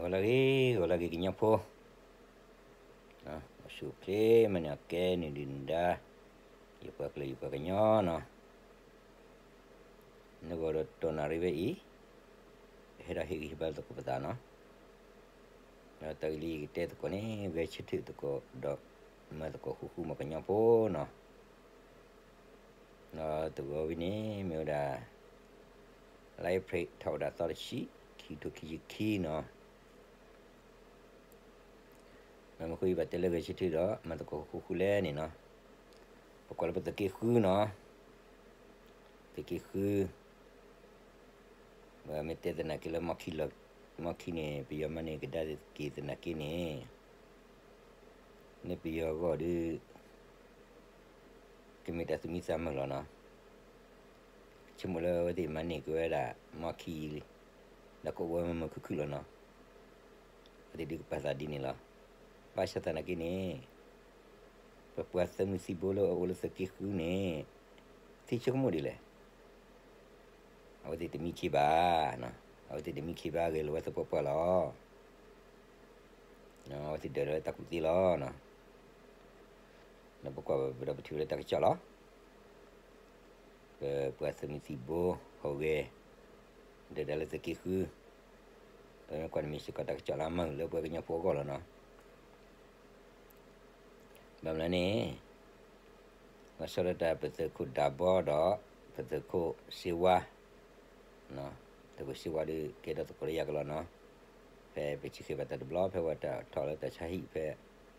ဂီၤလၢအဂ့ၤ ဂီၤလၢအဂ့ၤကညီဖိ, အိၣ်ဆူၣ်အိၣ်ချ့ မၤန့ၢ်အီၣ်ကဲနုာ်ဒုၣ်နဒါ, ယပှၤကလုာ်ယပှၤကညီနီၤ, နဂီၢ်ဒီးတနၣ်ရံၣ်ဝဲအံၤ, ဟဲဒီးဟ့ၣ်ဂံၢ်ဟ့ၣ်ဘါသကိးပသးနီၤ, ဒီးတၢ်ဂ့ၢ်လၢယကတဲသကိးန့ၣ် ဂဲၤဆၢထၢၣ်သကိးဒီး မၤသကိးဃူဃူမၤကညီဖိနီၤ, ဒီးတဂီၤဝံၤန့ၣ် မ့ၢ်ဝဲဒၣ် လါအ့ဖြ့ၣ်ထီၣ်ဝဲဒၣ်သီတဆံ ခံကထိခံဆံခံနီၤ, မ့ၢ်မ့ၢ်ဃုအံၤဘၣ်တဲလၢဂဲၤဆၢထၢၣ်ဒီး မၤသကိးဃူဃူလဲၣ်န့ၣ်နီၤ, ပကွၢ်လၢပသုးက့ဃုနီၤ, သုးက့ဃု, မ့ၢ်တဲသနာ်က့လၢ မီၢ်ခံန့ၣ် ပယီၤမၤန့ၢ်ကဒါက့ၤသနာ်က့န့ၣ် လၢပယီၤအဂီၢ်ဒီး ကမ့ၢ်တၢ်သူၣ်မံသးမုာ်လီၤနီၤ, ဆိကမိၣ်လၢအဝဲသ့ၣ်မၤန့ၢ်က့ၤဝဲဒၣ် မီၢ်ခံလံ, ဒီးကအိၣ်ဝဲမုာ်မုာ်ခုၣ်ခုၣ်လီၤနီၤ, အဝဲသ့ၣ်ဒုးကပာ်သးဒ်န့ၣ်လီၤ, ဘၣ်ဆၣ်သနာ်က့န့ၣ် ပပှၤသုးမုၢ်သံၣ်ဘိလၢအအိၣ်လၢသုးက့ဃုန့ၣ် သ့ဆိကမိၣ်ဒ်လဲၣ် အဝဲသ့ၣ်တမံခ့ဘၣ်, အဝဲသ့ၣ်တမံခ့ဘၣ် ဂဲၤလိာ်ဝဲသပှၢ်ပှၢ်လီၤ, အဝဲသ့ၣ်ဒၢးလၢတၢ်ကူၣ်သ့လီၤ, ဒီးပကွၢ်ဘၣ်ဒီးပထံၣ်ဝဲလၢတၢ်ကစီၣ်လီၤ, ပပှၤသုးမုၢ်သံၣ်ဘိ ဟီၣ်ဂဲၤ ဒၢးဒၣ်လၢသုးက့ဃု, ပမ့ၢ်ကွၢ်န့ၣ်မ့ၢ်စ့ၢ်ကီးတၢ်ကစီၣ်လၢအမၤဂ့ၤလၢပှၤကညီဖိအဂီၢ်လီၤနီၤ, ဘၣ်မနုၤန့ၣ် လီၤဆီဒၣ်တၢ်ပသုးခိၣ်ဒၢဘီဒီး ပသုးခိၣ်စ့ဝါ, သုးခိၣ်စ့ဝါဒီး ကဲထီၣ်သကိးလၢယၤကလီနီၤ, ဖဲပဆံဃ့ဘၣ်တၢ်တဘျီ ဖဲဝဲတၢ်ထီၣ်လၢတၢ်ဆါဟံၣ်ဖဲ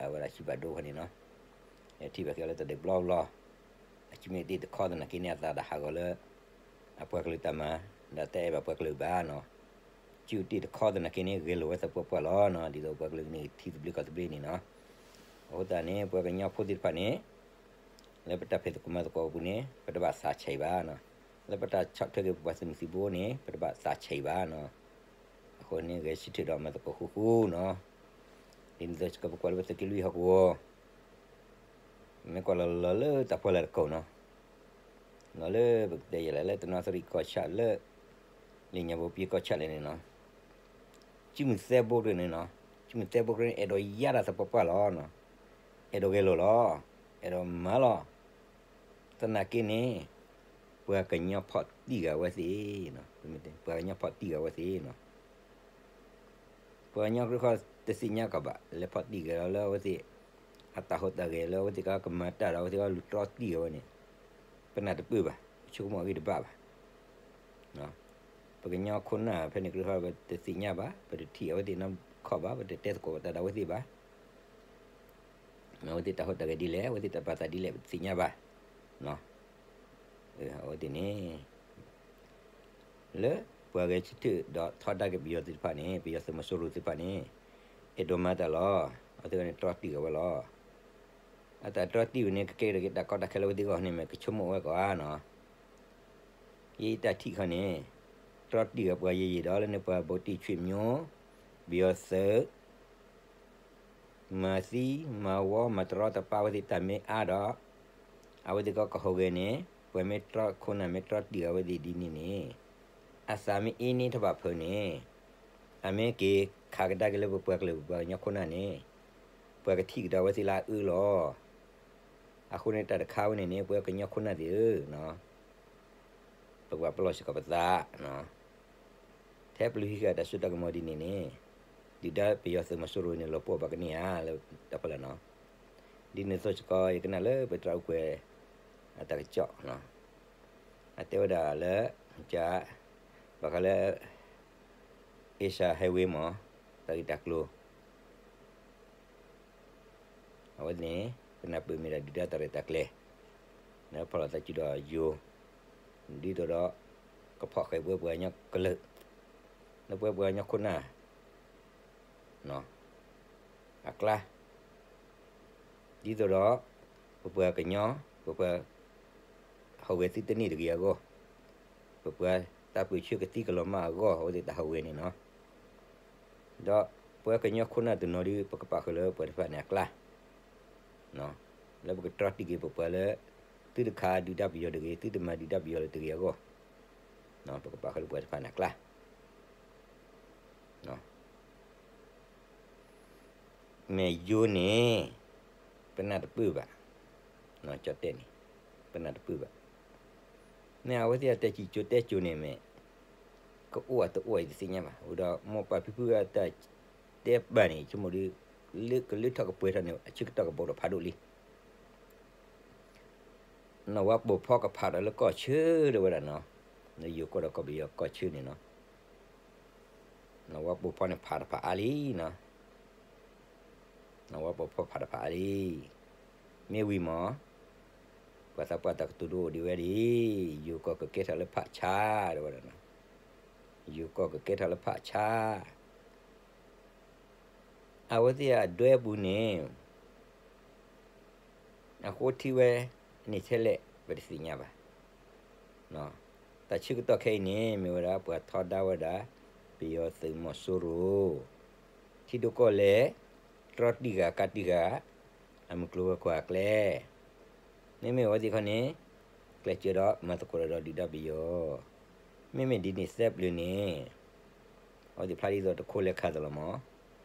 အဝဲဒၣ်ဆံးဘၣ်ဒိဖဲန့ၣ်နီၤ, ထံၣ်ဘၣ်က့ၤအီၤလၢတၢ်ဒုးဘျီဘျီ, အစုမ့ၢ်တ့ၢ်တခီသနာ်က့န့ၣ် အသးဒၣ်ဟးဂီၤလၢ အပှၤကလုာ်တၢ်မၤ, ဒီးတအဲၣ်ဘၣ်ပှၤကလုာ်ဘၣ်နီၤ, စုတ့ၢ်တခီသနာ်က့န့ၣ် ဂဲၤလိာ်ဝဲသပှၢ်ပှၢ်လီၤနီၤ, ဒ်သိးပှၤကလုာ်န့ၣ်ထံသဘျ့ကီၢ်သဘျ့န့ၣ်နီၤ, အဃိသတးန့ၣ် ပှၤကညီဖိသ့ၣ်တဖၣ်န့ၣ် လၢပတၢ်ဖံးသကိးမၤသကိးအပူၤန့ၣ် ပတဘၣ်သးဆံးဘၣ်နီၤ, လၢပတၢ်ဆီၣ်ထွဲက့ၤပပှၤသုးမုၢ်သံၣ်ဘိန့ၣ် ပတဘၣ်သးဆံးဘၣ်နီၤ, အဃိန့ၣ် ဂဲၤဆၢထၢၣ်ဒီးမၤသကိးဃူဃူနီၤ, ဒ်န့ၣ်အသိးစ့ၢ်ကီးပကွၢ်လၢပသုးက့လွံၢ်ဟီၣ်ကဝီၤ မ့ၢ်ကွၢ်လီၤလီၤလၢတၢ်ဖီလာ်တကိးနီၤ, လီၤလၢပကတဲယဲၢ်လၢ လၢတနီသရံၣ်ကီၢ်ဆၣ်လၢ လၢညါဘိပံကီၢ်ဆၣ်လဲၣ်န့ၣ်နီၤ, စုမုၢ်သဲဘိကြၢးန့ၣ်နီၤ, စုမုၢ်သဲဘိကြၢးန့ၣ် အဲၣ်ဒိးယါတၢ်သပှၢ်ပှၢ်လီၤ, အဲၣ်ဒိးဂဲၤလိာ်လီၤ, အဲၣ်ဒိးမၤလီၤ, သနာ်က့န့ၣ် ပှၤကညီဖီၣ်တံၢ်ဂၤအဝဲသ့ၣ်, ပှၤကညီဖီၣ်တံၢ်ဂၤအဝဲသ့ၣ်နီၤ ပှၤကညီကြၢးဃီတသ့ၣ်ညါကီးဘၣ် လဲၤဖီၣ်တံၢ်ဂၤလီၤလၢအဝဲသ့ၣ် အတၢ်ဟူးတၢ်ဂဲၤလၢအဝဲသ့ၣ်ကကမၤတၢ်ဒီး အဝဲသ့ၣ်ကလူၤတြီတံၢ်ဂၤဝဲန့ၣ်, ပနၢ်တပၢၢ်ဘၣ်, ပဆိကမိၣ်အဂ့ၢ်တဘၣ်ဘၣ်. ပကညီခိၣ်နၢ်ဖဲန့ၣ်ကြၢးဃီပတသ့ၣ်ညါဘၣ်, ပတထံၣ်အဝဲသ့ၣ်နီတခီၣ်ဘၣ်, ပတတဲသကိးတၢ်ဒီးအဝဲသ့ၣ်ဘၣ်. အဝဲသ့ၣ်တၢ်ဟူးတၢ်ဂဲၤဒ်လဲၣ်, အဝဲသ့ၣ်တၢ်ပာ်သးဒ်လဲၣ် ပတသ့ၣ်ညါဘၣ်. အဝဲသ့ၣ်န့ၣ် လၢပှၤဂဲၤဆၢထၢၣ်ဒီးထီဒါက့ၤပယီၤသ့ၣ်တဖၣ်န့ၣ်, ပယီၤသုးမီၤစိရိၤသ့ၣ်တဖၣ်န့ၣ် အဲၣ်ဒိးမၤတၢ်လီၤ. အဝဲသ့ၣ်န့ၣ်တြီတံၢ်ဂၤဝဲလီၤ. အတၢ်တြီတံၢ်ဝဲန့ၣ် ကကဲထီၣ်က့ၤတၢ်ကီတၢ်ခဲလၢအဝဲသ့ၣ်အဂီၢ်န့ၣ် မ့ၢ်ကဆိကမိၣ်ဝဲကီးဧါနီၤ. ယတၢ်ထံၣ်ခီန့ၣ် တြီတံၢ်ဂၤပှၤယံာ်ယံာ်ဒီး လၢန့ၣ်ပှၤဘိးတံၢ်ဆွေမျိုး, ပယီၤသုး မၤသံမၤဝီမၤတရီတပါအဝဲသ့ၣ်တၢ်မ့ၢ်အါဒီး အဝဲသ့ၣ်ကကဟူးဂဲၤန့ၣ် ပှၤမ့ၢ်တြီခိၣ်နၢ်မ့ၢ်တြီတံၢ်ဂၤအဝဲသ့ၣ်ဒ်န့ၣ်န့ၣ် အသးမ့ၢ်အ့န့ၢ်ထီၣ်ဘၣ်ဖုးန့ၣ် အမ့ၢ်က့ၤခးကဒါက့ၤလၢပပှၤကလုာ်ပပှၤကညီခိၣ်နၢ်န့ၣ် ပှၤကထံၣ်ကဒီးအဝဲသ့ၣ်လၢအအၢလီၤ. အဃိန့ၣ်တၢ်တခါဝဲန့ၣ်န့ၣ် ပှၤကညီခိၣ်နၢ်သ့ၣ်ဧၢ ပကဘၣ်ပလီၢ်စ့ၢ်ကီးပသး ထဲပလူၤဟံးဃာ်တၢ်စိတၢ်ကမီၤဒ်န့ၣ်န့ၣ် ဒုၣ်ဒါပယီၤသုးမီၤစိရိၤန့ၣ် လီၤပှီၢ်ဘၣ်ကန့ၢ်ဧါလၢတၢ်ဖီလာ်နီၤ. ဒ်န့ၣ်အသိးစ့ၢ်ကီး ယကနၣ်လၢပတြၢ်အိၣ်ကွဲးအတၢ်ကစီၣ် အတဲဝဲဒၣ်လၢ ဘၣ်ဃးလၢ Asia Highway မ့ၢ် တၢ်ဂ့ၢ်တၢ်ကျိၤ အဝဲန့ၣ် ပနၢ်ပၢၢ်မ့ၢ်ဒၣ်ဒုၣ်ဒါတၢ်ရဲၣ်တၢ်ကျဲၤ လၢဖီၣ်လိာ်သးစုဒီးယိၤ ဒ်သိးဒီး ကဖီၣ်ဃာ်ပှၤပှၤကညီကလုာ် လၢပှၤပှၤကညီခိၣ်နၢ် အကျါ ဒ်သိးဒီး ပပှၤကညီ ပပှၤ ဟူးဂဲၤသုတန့ၢ်တဂ့ၤအဂီၢ်, ပပှၤတၢ်ပၢၢ်ဆၢကသံကလီၤမၢ်အဂီၢ် အဝဲသ့ၣ်တၢ်ဟူးဂဲၤန့ၣ်နီၤ. ဒီးပှၤကညီခိၣ်နၢ်တနီၤဒီး ပကပာ်ဃုာ်လၢပှၤတဖၣ်န့ၣ်အကျါ, လၢပကတြီတံၢ်က့ၤပပှၤလၢ သုတခးဒုၣ်ဒါပယီၤတဂ့ၤ, သုတမၤဒုၣ်ဒါပယီၤလၢတဂ့ၤအဂီၢ်, ပကပာ်ဃုာ်လၢပှၤတဖၣ်န့ၣ်အကျါ မ့ၢ်ယိၤန့ၣ် ပနၢ်တပၢၢ်ဘၣ်, ကၠီၣ်တဲၣ်န့ၣ် ပနၢ်တပၢၢ်ဘၣ်. မ့ၢ်အဝဲသ့ၣ်အတၢ်စံၣ်ကၠိၤတဲစိၤန့ၣ်မ့ၢ် ကအိၣ်အတအိၣ်အံၤတသ့ၣ်ညါဘၣ်. အိၣ်ဒီးမိၢ်ပၢ်ဖံဖုအတၢ်တဲပာ်န့ၣ် ဆိကမိၣ်ဒီး လၢကလၢထီၣ်ကပှဲၤထီၣ်န့ၣ် အဆၢကတီၢ်ကဘီဒီးဖးဒိၣ်လံ. နီၢ်ဝါပိာ်ဖီကဖးဒီးလၢကီၢ်ဆၢတဲဝဲဒၣ်နီၤ, လၢယိၤကီၢ်ဒီးကီၢ်ပယီၤကီၢ်ဆၢန့ၣ်နီၤ, နီၢ်ဝါပိာ်ဖီန့ၣ်ဖးတဖးအါလံနီၤ, နီၢ်ဝါပိာ်ဖီဖးတဖးအါလံ. မ့ၢ်ဝံၤမး ပှၤသးပှၢ်တၢ်ကတိၤဒိအိၣ်ဒံးဝဲဒၣ်, ယိၤကီၢ်ကကဲထီၣ်လၢဖးဆါတဲဝဲဒၣ်နီၤ, ယိၤကီၢ်ကကဲထီၣ်လၢဖးဆါ အဝဲသ့ၣ်အဒွဲပူၤန့ၣ် အဃိထံဝဲန့ၣ်ထဲလဲၣ် ပတသ့ၣ်ညါဘၣ်. တၢ်ဆၢကတီၢ်ခဲအံၤန့ၣ် မ့ၢ်ဝဲဒၣ်ပှၤထီဒါဝဲဒၣ် ပယီၤသုးမီၤစိရိၤ ထံဒိၣ်ကီၢ်လဲၢ် တြီတံၢ်ဃာ်ကးတံၢ်ဃာ် အမုၢ်ကျိၤဝဲၤကွာ်အကျဲ မ့မ့ၢ်အဝဲသ့ၣ်ခီန့ၣ် ကျဲးစၢးဒီးမၤသကိးတၢ်ဒီးဒုၣ်ဒါပယီၤ, မ့မ့ၢ်ဒ်န့ၣ်သၢပျၢၤန့ၣ် အဝဲသ့ၣ်ဖျါဒ်သိးတခိၣ်လဲၤခးသလီၤမး,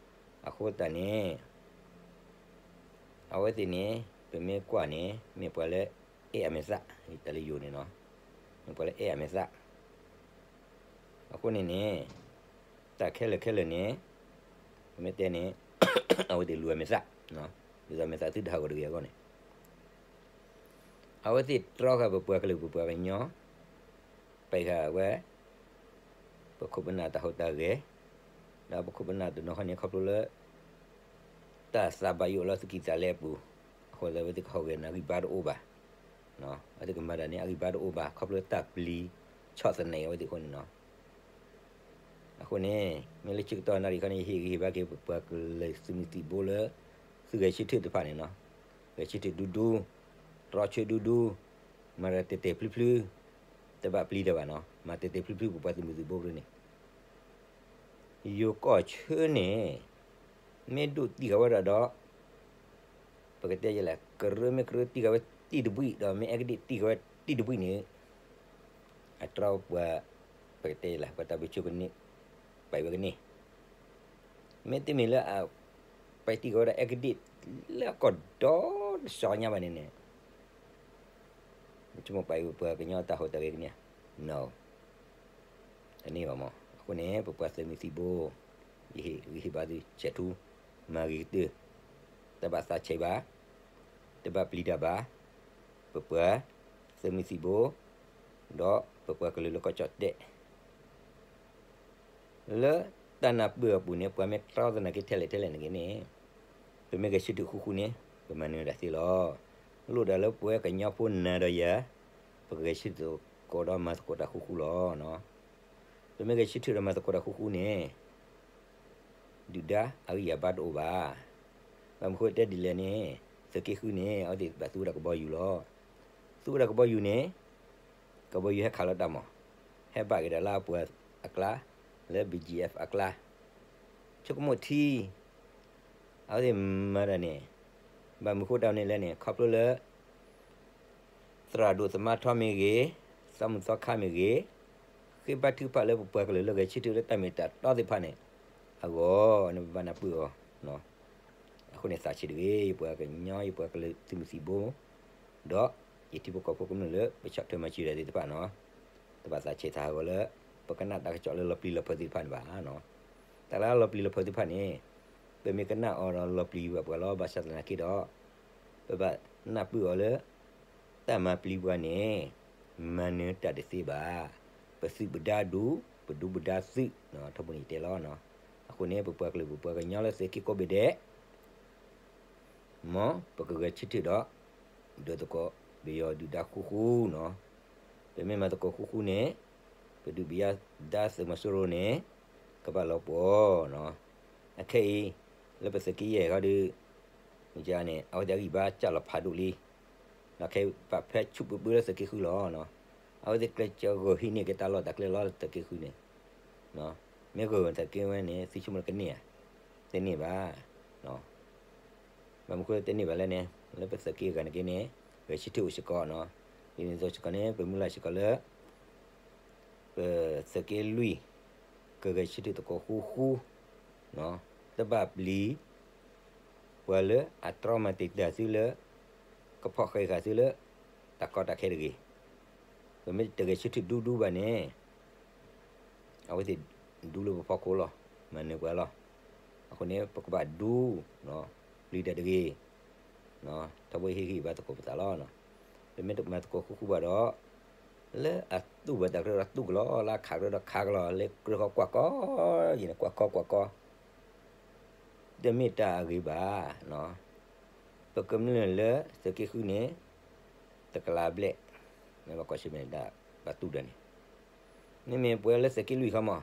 အဃိသတးန့ၣ် အဝဲသ့ၣ်န့ၣ် ပမ့ၢ်ကွၢ်န့ၣ် မ့ၢ်ပှၤလၢအဲၣ်အမဲာ်သၣ်, တၢ်လၢယိၤန့ၣ်နီၤ, မ့ၢ်ပှၤလၢအဲၣ်အမဲာ်သၣ် အဃိန့ၣ်န့ၣ် တၢ်ခဲလၢာ်ခဲလၢာ်န့ၣ် ပမ့ၢ်တဲန့ၣ် အဝဲသ့ၣ်လူၤအမဲာ်သၣ်, ဒ်သိးအမဲာ်သၣ်သုတဟးဂီၤတဂ့ၤအဂီၢ်န့ၣ် အဝဲသ့ၣ်တြီဃာ်ပပှၤကလုာ်ပပှၤကညီ ပာ်ဃာ်ဝဲ ပခိၣ်ပနၢ်တၢ်ဟူးတၢ်ဂဲၤ, ဒီးပခိၣ်ပနၢ်တနီၤခီန့ၣ် ခီဖျိလၢ တၢ်သးဘၣ်ယိၣ်လၢသုးကံၢ်သးလဲအပူၤ, အဃိသတးဝဲသ့ၣ်ကဟူးဂဲၤန့ၣ်ဂံၢ်ဘါတအိၣ်ဘၣ်, အဝဲသ့ၣ်ကမၤတၢ်န့ၣ် အဂံၢ်ဘါတအိၣ်ဘၣ် ခီဖျိတၢ်ပျံၤဆီၣ်သနံးအဝဲသ့ၣ်အဃိန့ၣ်နီၤ. အဃိန့ၣ် မ့ၢ်လၢဆၢကတီၢ်နၣ်ရံၣ်ခီန့ၣ် ယဟ့ၣ်ဂံၢ်ဟ့ၣ်ဘါက့ၤ ပပှၤကလုာ်သုးမုၢ်သံၣ်ဘိလၢ သုးဂဲၤဆၢထၢၣ်တဖၣ်န့ၣ်နီၤ, ဂဲၤဆၢထၢၣ်ဒူဒူ, တြီဆၢဒူဒူ, မၤတၢ်တဲာ်တဲာ်ဖျုဖျု, တဘၣ်ပျံၤတၢ်ဘၣ်နီၤ, မၤတဲာ်တဲာ်ဖျုဖျု ပပှၤသုးမုၢ်သံၣ်ဘိဖဲန့ၣ် ယိၤကီၢ်ဆၢန့ၣ် မ့ၢ်ဒိၣ်တံၢ်ဃာ်ဝဲဒၣ်ဒီး ပကတဲယဲလဲၣ် ကရၢမ့ၢ်ကရၢတံၢ်ဃာ်ဝဲတံၢ်တဘှံး ဒီးမ့ၢ်အဲကဒံးတံၢ်ဃာ်ဝဲတံၢ်တဘှံးန့ၣ် အတြီပှၤ ပကတဲယဲလဲၣ် ပှၤတၢ်ဘျုးဆိကမိၣ်န့ၣ် ပာ်ဝဲကန့ၢ် မ့တမ့ၢ်လၢအ ပာ်တံၢ်ဃာ်ဝဲဒၣ်အဲကဒံး လၢအကီၢ်ဒီတစီၤညါဘၣ်န့ၣ်န့ၣ် ဆိကမိၣ်ပာ်အံၤပှၤကညီတၢ်ဟူးတၢ်ဂဲၤကန့ၢ်ဧါ, no, တန့ၢ်ဘၣ်မး. အဃိန့ၣ် ပပှၤသုးမုၢ်သံၣ်ဘိ ယဟ့ၣ်ဂံၢ်ဟ့ၣ်ဘါသုဆဲးထူ မၤဂ့ၤကတၢၢ် တဘၣ်သးဆံးဘၣ်, တဘၣ်ပျံၤတၢ်ဘၣ်, ပပှၤသုးမုၢ်သံၣ်ဘိ ဒီးပပှၤကလုာ်လၢကီၢ်ကၠီၣ်တဲၣ် လၢတၢ်နၢ်ပၢၢ်အပူၤန့ၣ် ပှၤမ့ၢ်တြီသနာ်က့ထဲလဲၣ်ထဲလဲၣ်န့ၣ်ဂ့ၤန့ၣ် ပမ့ၢ်ဂဲၤဆၢထၢၣ်ဃူဃူန့ၣ် ပမၤနၢၤတၢ်သ့လီၤ. လိၣ်ဒၣ်လၢပဝဲကညီဖိနၤဒီးယၤ ပကဂဲၤဆၢထၢၣ်သကိးဒီးမၤသကိးတၢ်ဃူဃူလီၤ. ပမ့ၢ်ဂဲၤဆၢထၢၣ်ဒီးမၤသကိးတၢ်ဃူဃူန့ၣ် ဒုၣ်ဒါအဂံၢ်အဘါတအိၣ်ဘၣ်. ဘၣ်မနုၤဃိတဲဒ်လဲၣ်န့ၣ် သုးက့ဃုန့ၣ် အဝဲသ့ၣ်ဘၣ်သူဝဲဒၣ်ကဘီယူၤလီၤ. သူဝဲဒၣ်ကဘီယူၤန့ၣ် ကဘီယူၤဟဲခးလီၤတၢ်မး, ဟဲဘၣ်က့ၤဒၣ်လၢအပှၤအကျါ, လၢ ဘီၣ်ကၠံၣ်အ့ၣ်ဖျ် အကျါ, ဆိကမိၣ်ထံ အဝဲသ့ၣ်မၤတၢ်န့ၣ် ဘၣ်မနုၤဃိတၢ်န့ၣ်လဲၣ်န့ၣ် ခီဖျိလၢ သရၣ်ဒိၣ်သမါထီမ့ၢ်ဂ့ၤ, သီမုၢ်သီခါမ့ၢ်ဂ့ၤ, ဃ့ဘါထုကဖၣ်လၢပပှၤကလုာ်လၢဂဲၤဆၢထၢၣ်လၢတၢ်မ့ၢ်တၢ်တီသ့ၣ်တဖၣ်န့ၣ် အဂီၢ်န့ၣ် ပဘၣ်နၢ်ပၢၢ်အီၤ. အဃိန့ၣ်သးဆံးတဂ့ၤ ယပှၤကညီ ယပှၤကလုာ်သုးမုၢ်သံၣ်ဘိ ဒီးယထံဖိကီၢ်ဖိကမျၢၢ်လၢပဆီၣ်ထွဲမၤစၢၤတၢ်သ့ၣ်တဖၣ်နီၤ, တဘၣ်သးဆံးတၢ်ဟးဂီၤလၢ ပကနၣ်တၢ်ကစီၣ်လၢလီၤပျံၤလီၤဖုးသ့ၣ်တဖၣ်န့ၣ်ဘၣ်. တၢ်လၢလီၤပျံၤလီၤဖုးသ့ၣ်တဖၣ်န့ၣ် ပမ့ၢ်ကနၣ်အီၤဒီးလီၤပျံၤဘၣ်ပှၤလီၤ. ဘၣ်ဆၣ်သနာ်က့ဒီး ပဘၣ်နၢ်ပၢၢ်အီၤလၢ တၢ်မၤပျံၤပှၤန့ၣ် မၤနၢၤတၢ်တသ့ဘၣ်. ပသုးပဒါဒူ ပဒူပဒါသုး ထီဘိန့ၣ်ယတဲလီၤ. အဃိန့ၣ် ပပှၤကလုာ်ပပှၤကညီလၢသုးက့ကိးဘ့ၣ်ဒဲး မ်ပကဂဲၤဆၢထၢၣ်ဒီး ဒုးသကိးပယီၤဒုၣ်ဒါဃူဃူနီၤ. ပမ့ၢ်မၤသကိးဃူဃူန့ၣ် ပဒုးပယီၤဒါသုးမီၤစိရိၤန့ၣ် ကဘၣ်လီၤပှီၢ်နီၤ. အခဲအံၤ လၢပသုးက့ယဲၢ်ခီဒီး မ့ၢ်န့ၣ် အဝဲသ့ၣ်အဂံၢ်ဘါစၢ်လီၤဖးဒိၣ်လံ. ဒီးခဲအံၤပာ်ဖဲဆူၣ်ပၢပၢလၢသုးက့ဃုလီၤ. အဝဲသ့ၣ်ကျဲးစၢးဂီၢ်ဟံးန့ၢ်က့ၤတၢ်လီၢ်တၢ်ကျဲလီၤလၢသုးက့ဃုန့ၣ် မ့ၢ်ဂီၢ်ဂီၢ်သုးက့ဝဲန့ၣ် သုဆိကမိၣ်လၢကန့ၢ်ဧါ, တန့ၢ်ဘၣ်. ဘၣ်မနုၤဃိတန့ၢ်ဘၣ်လဲၣ်န့ၣ် လၢပသုးက့ဂၤန့ၣ်က့န့ၣ် ဂဲၤဆၢထၢၣ်အိၣ်စ့ၢ်ကီးနီၤ. ဒ်န့ၣ်အသိးစ့ၢ်ကီးန့ၣ် ပမုၢ်လၢ်စ့ၢ်ကီးလၢ ပသုးက့လွံၢ် ကဂဲၤဆၢထၢၣ်သကိးဃူဃူ တဘၣ်ပျံၤ ပှၤလၢအတြီမၤတံာ်တာ်သုလၢ ကဖီၣ်ဃဲဃာ်သုလၢ တၢ်ကီတၢ်ခဲတဂ့ၤ. ပမ့ၢ်တဂဲၤဆၢထၢၣ်ဒူဒူဘၣ်န့ၣ် အဝဲသ့ၣ်ဒူလၢပဖီခိၣ်လီၤ, မၤနၢၤပှၤလီၤ. အဃိန့ၣ် ပကဘၣ်ဒူ ပျံၤတၢ်တဂ့ၤ, ထီဘိဟ့ၣ်ဂံၢ်ဘါသကိးပသးလီၤ. ပမ့ၢ်တမၤသကိးဃူဃူဘၣ်ဒီး လၢအတူၢ်ဘၣ်တၢ်ကြၢးဒီးတူၢ်ကလီ, လၢအခးကြၢးဒီးခးကလီ, လၢကြၢးဃီကွၢ်ကီ, ယန့ၣ်ကွၢ်ကီကွၢ်ကီ, တမ့ၢ်တၢ်အဂ့ၤဘၣ်. ပကမျၢၢ်လၢသုးက့ဃုန့ၣ် တကလးဘျဲၣ်, မ့ၢ်ဘၣ်ကွၢ်ဆၢၣ်မဲာ်ဒၣ်ဘၣ်တူၢ်ဒၣ်န့ၣ်, မ့မ့ၢ်ပှၤလၢသုးက့လွံၢ်ခီမး အီၣ်မံ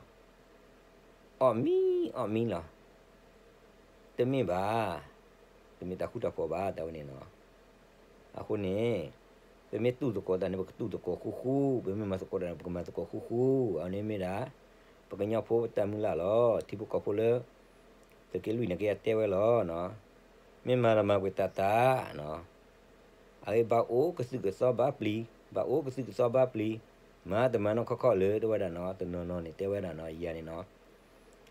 အီၣ်မံလီၤ. တမ့ၢ်ဘၣ်, တမ့ၢ်တၢ်ဃူတၢ်ဖိးဘၣ် တၢ်ဝဲန့ၣ်နီၤ. အဃိန့ၣ် ပမ့ၢ်တူၢ်သကိးတၢ်န့ၣ် ပကတူၢ်သကိးဃူဃူ, ပမ့ၢ်မၤသကိးတၢ်န့ၣ် ပကမၤသကိးဃူဃူ, အဝဲန့ၣ်မ့ၢ်ဒၣ် ပှၤကညီဖိပတၢ်မုၢ်လၢ်လီၤ. ထံဖိကီၢ်ဖိလၢ သုးက့လွံၢ်န့ၣ်က့ အတဲဝဲလီၤ. မ့ၢ်မၤလီၤမၤကွံာ်တၢ်တၢ်နီၤ, အဂ့ၢ်ဘၣ်အိၣ်ကသုၣ်ကသီဘၣ်ပျံၤ, ဘၣ်အိၣ်ကသုၣ်ကသီဘၣ်ပျံၤ, မၤတမၤနီၢ်ခီခီလၢ တဲဝဲဒၣ်နီၤ, တနီၤနီၤန့ၣ်တဲဝဲဒၣ်နီၤ, ယၤန့ၣ်နီၤ.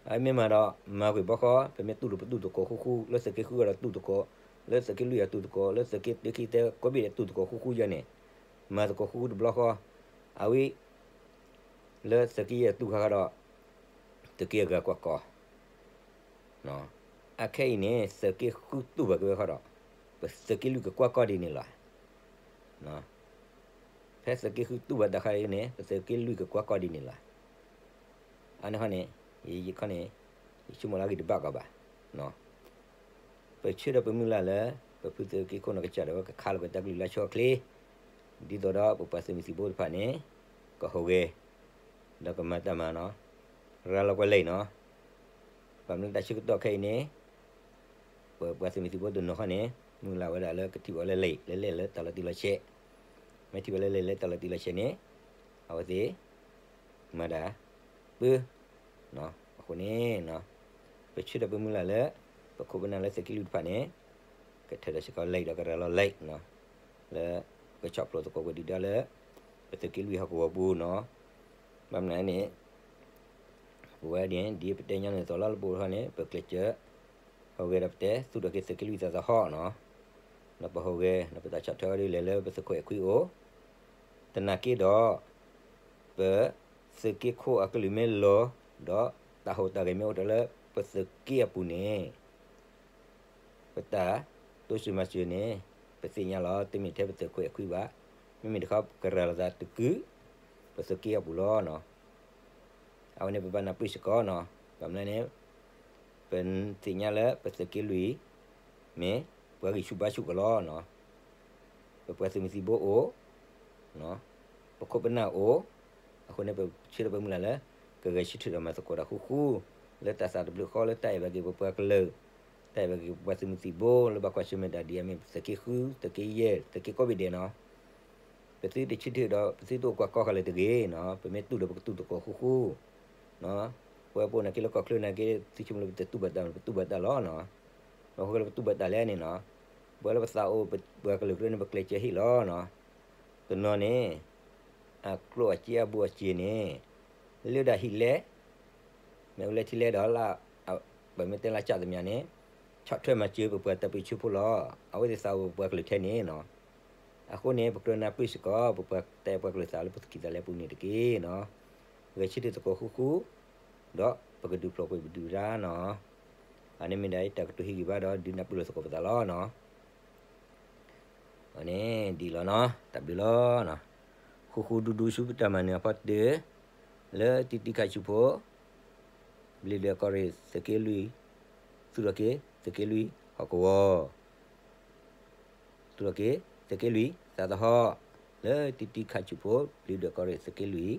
အမ့ၢ်မၤဒီး မၤကွံာ်ဘီဃီ, ပမ့ၢ်တူၢ်ဒီးပတူၢ်သကိးဃူဃူ, လၢသုးက့ဃုအီၤဒီးတူၢ်သကိး, လၢသုးက့လွံၢ်အီၤတူၢ်သကိး, လၢသုးက့တၢခံတဲကိးဘ့ၣ်ဒီးတူၢ်သကိးဃူဃူယၤန့ၣ်, မၤသကိးဃူဃူတဘျီဃီ, အဝဲ လၢသုးက့ယဲၢ်တူၢ်ဃါဃါဒီး သုးက့အဂၤကွၢ်ကီ အခဲအံၤန့ၣ် သုးက့ဃုတူၢ်ဘၣ်က့ၤဝဲဃီဒီး ပသုးက့လွံၢ်ကကွၢ်ကီဒ်န့ၣ်လီၤ. ဖဲသုးက့ဃုတူၢ်ဘၣ်တၢ်ခါအံၤန့ၣ် ပသုးက့လွံၢ်ကကွၢ်ကီဒ်န့ၣ်လီၤ. အန့ၣ်ခီန့ၣ် ယခီန့ၣ် ယဆိကမိၣ်လၢအဂ့ၢ်တဘၣ်ကီးဘၣ်. ပဆၢဒီးပမုၢ်လၢ်လၢ ပဖုသုးက့ခိၣ်နီၢ်ကစၢ်ဒၣ်ဝဲကခါလီၤကွံာ်တၢ်ကလုၢ်လၢဆၢချ့, ဒ်သိးဒီးပပှၤသုးမုၢ်သံၣ်ဘိတဖၣ်န့ၣ် ကဟူးဂဲၤ ဒီးကမၤတၢ်မၤနီၤ, ရၤလီၤကွံာ်လံနီၤ. ဘၣ်မနုၤတၢ်ဆၢကတီၢ်ခဲအံၤန့ၣ် ပပှၤသုးမုၢ်သံၣ်ဘိတနီၤခီန့ၣ် မုၢ်လၢ်ဝဲဒၣ်လၢကထံၣ်ဘၣ်လၢလံာ် လၢလဲၣ်လၢတၢ်လီၤတံၢ်လီၤဆဲး, မ့ၢ်ထံၣ်ဘၣ်လၢလဲၣ်လၢတၢ်လီၤတံၢ်လီၤဆဲးန့ၣ် အဝဲသ့ၣ် မၤဒၣ် ပၢ အဃိန့ၣ် ပဆၢဒီးပမုၢ်လၢ်လၢ ပခိၣ်ပနၢ်လၢသုးက့လွံၢ်တဖၣ်န့ၣ် ကထၢဒီးစ့ၢ်ကီးလံာ်ဒီးကရၤလီၤလံာ် လၢကဆီၣ်ဖျိးသကိးကွံာ်ဒုၣ်ဒါလၢ ပသုးက့လွံၢ်ဟီၣ်ကဝီၤပူၤနီၤ. ဘၣ်မနုၤန့ၣ် ပဝဲဒ်န့ၣ် ဒ်ပတဲညီနုၢ်အသိးလီၤ လၢပအိၣ်တခီန့ၣ် ပကျဲးစၢး ဟူးဂဲၤဒီးပတဲ သူၣ်ထီၣ်က့ၤသုးက့လွံၢ်သးသဟီၣ်နီၤ. ဒီးပဟူးဂဲၤ ဒီးပတၢ်ဆီၣ်ထွဲဝဲဒ်လဲၣ်လၢပသုးခိၣ်အဲၣ်ခွံအိၣ် သနာ်က့ဒီး ပသုးက့ခိၣ်အကလုၢ်မ့ၢ်လီၤ ဒီးတၢ်ဟူးတၢ်ဂဲၤမ့ၢ်အိၣ်တ့ၢ်လၢပသုးက့အပူၤန့ၣ် ပတၢ်တိစၢၤမၤစၢၤန့ၣ် ပသ့ၣ်ညါလီၤ. တမ့ၢ်ထဲပသုးခိၣ်အဲၣ်ခွံဘၣ်, မ့မ့ၢ်တခီ ပကရၤလီၤသးတကုာ် ပသုးက့အပူၤလီၤ. အဝဲန့ၣ်ပဘၣ်နၢ်ပၢၢ်စ့ၢ်ကီးနီၤ. ဘၣ်မနုၤန့ၣ် ပသ့ၣ်ညါလၢပသုးက့လွံၢ် မ့ၢ်ပှၤဂံၢ်ဆူၣ်ဘါဆူၣ်ကီးလီၤ. ပပှၤသုးမုၢ်သံၣ်ဘိအိၣ်, ပခိၣ်ပနၢ်အိၣ်, အဃိန့ၣ် ပဆၢဒီးပမုၢ်လၢ်လၢ ကဂဲၤဆၢထၢၣ်ဒီးမၤသကိးတၢ်ဃူဃူ, လၢတၢ်သးတဘျုးဃီ လၢတၢ်အဲၣ်ဘၣ်က့ၤပပှၤကလုာ်, တၢ်အဲၣ်ဘၣ်က့ၤပပှၤသုးမုၢ်သံၣ်ဘိ လၢဘၣ်ကွၢ်ဆၢၣ်မဲာ်တၢ်ဒ်အမ့ၢ် သုးက့ဃု, သုးက့ယဲၢ်, သုးက့ကိးဘ့ၣ်ဒဲးနီၤ. ပသုတဆၢထၢၣ်ဒီး ပသုတအိၣ်ကွၢ်ကီဃာ်လၢၤတဂ့ၤနီၤ. ပမ့ၢ်တူၢ်ဒီးပကတူၢ်သကိးဃူဃူ ပဝဲပအိၣ်နာ်က့လၢကီၢ်ချၢနာ်က့ သုဆိကမိၣ်လၢပတတူၢ်ဘၣ်တၢ် ပတူၢ်ဘၣ်တၢ်လီၤနီၤ. ဘၣ်ဃိလၢပတူၢ်ဘၣ်တၢ်လဲၣ်န့ၣ်နီၤ, ပဝဲလၢပသးအိၣ် ပှၤကလုာ်ကြၢးန့ၣ် ပကျဲးစၢးဟ့ၣ်လီၤနီၤ. တနီၤန့ၣ် အကျိၣ်အစ့အဘူးအစ့န့ၣ် လၢဒၣ်ဟံၣ်လဲၣ်, မ့ၢ်အိၣ်လၢထံလဲၣ်ဒီးလၢ ပမ့ၢ်တဲလၢကၠၣ်သမျးန့ၣ် ဆီၣ်ထွဲမၤစၢၤပပှၤတၢ်ပၢဆှၢဖိလီၤ. အဝဲသ့ၣ်သးအိၣ်ပပှၤကလုာ်ထဲန့ၣ်နီၤ. အဃိန့ၣ် ပကြၢးနၢ်ပၢၢ်စ့ၢ်ကီး ပပှၤတၢ်အဲၣ်ပှၤကလုာ်သးလၢပသူၣ်ကံၢ်သးလဲပူၤန့ၣ်တက့ၢ်နီၤ. ဂဲၤဆၢထၢၣ်သကိးဃူဃူ ဒီးပကဒုးဖျိးကွံာ်ပဒုၣ်ဒါနီၤ. အန့ၣ်မ့ၢ်ဒၣ်တၢ်ကတိၤဟ့ၣ်ဂံၢ်ဘါဒီး ဒုးနၢ်ပၢၢ်လိာ်သကိးပသးလီၤနီၤ. အန့ၣ်ဒ်လီၤနီၤ, တၢ်ဘျုးလီၤနီၤ. ဃူဃူဒူဒူဆူပတၢ်မၤနၢၤအဖီတၢၢ် လၢတံတံခါဆူဖိ ဘျံးဒွဲၣ်ကီၢ်ရ့ၣ်သုးက့လွံၢ်, သူၣ်ထီၣ်က့ၤသုးက့လွံၢ်ဟီၣ်ကဝီၤ, သူၣ်ထီၣ်က့ၤသုးက့လွံၢ်သးသဟီၣ်, လၢတံတံခါဆူဖိ ဘျံးဒွဲၣ်ကီၢ်ရ့ၣ်သုးက့လွံၢ်